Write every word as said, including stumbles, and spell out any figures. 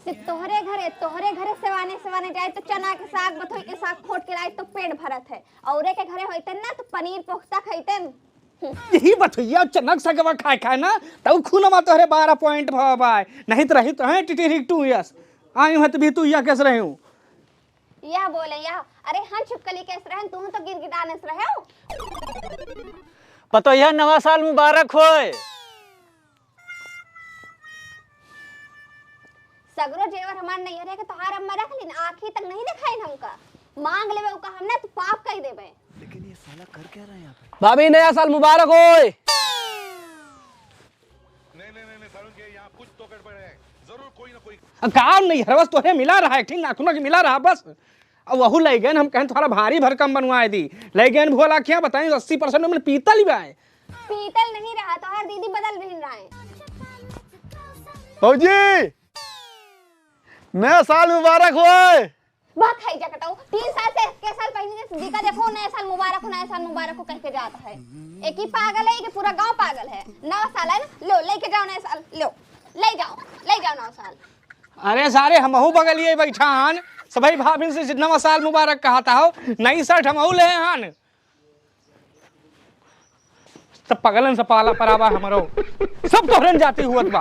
से तोहरे घरे, तोहरे घरे सेवाने सेवाने जाए तो चना के साग, बथोई के साग खोट के लाए तो पेट भरत है, औरे के घरे होइतन ना तो पनीर पोख्ता खइतन। यही बथुइया चनक सगवा खाए खाए ना, तउ खूनमा तोहरे बारह पॉइंट भवा बाय, नहीं तो रही तो हैं टिटिरिक टू यस। आयु है तो भी तू यह कैसे रहे हूँ? यह बोले यह, अरे हाँ छिपकली कैसे रहे, तू तो गिरगिटाने से रहे हो। पतोहिया नवा साल मुबारक होए। सगरो जेवर हमार नैहर है कि तोहार अम्मा रख लीन, आँखी तक नहीं देखाइन हमका। मांग लेवे ओका हम ना तो पाप कह देवे। लेकिन ये साला कर क्या रहा है यहाँ पे? भाभी, नया साल मुबारक होए। नहीं, नहीं, नहीं, नहीं, सारुण के यहाँ कुछ तो गड़बड़ है। जरूर कोई ना कोई। आ, का नैहरवा से तोहे मिला रहा है, ठीक नाखून के मिला रहा बस। अब वहू ले गए, हम कहें थोड़ा भारी भरकम बनवाए दी, ले गए भोला क्या बताएं, अस्सी परसेंट में पीतल ही बाय। पीतल नहीं रहा, तोहार दीदी बदल बहिन रहा है। भौजी, नया साल मुबारक होए। बहुत खाई जा कटाऊ, तीन साल से के साल पहले से दिखा देखो, नया साल मुबारक हो, नया साल मुबारक हो कह के जाता है। एक ही पागल है कि पूरा गांव पागल है। नवा साल है ना, लो लेके जाओ नया साल, लो ले जाओ, ले जाओ नवा साल। अरे सारे, हमहू बगलिए बैठा हन, सभी भाभी से नवा साल मुबारक कहता हो, नई शर्ट हमहू ले हन। सब पगलन से पाला परावा हमरो, सब तोहरन जाति हुअत बा।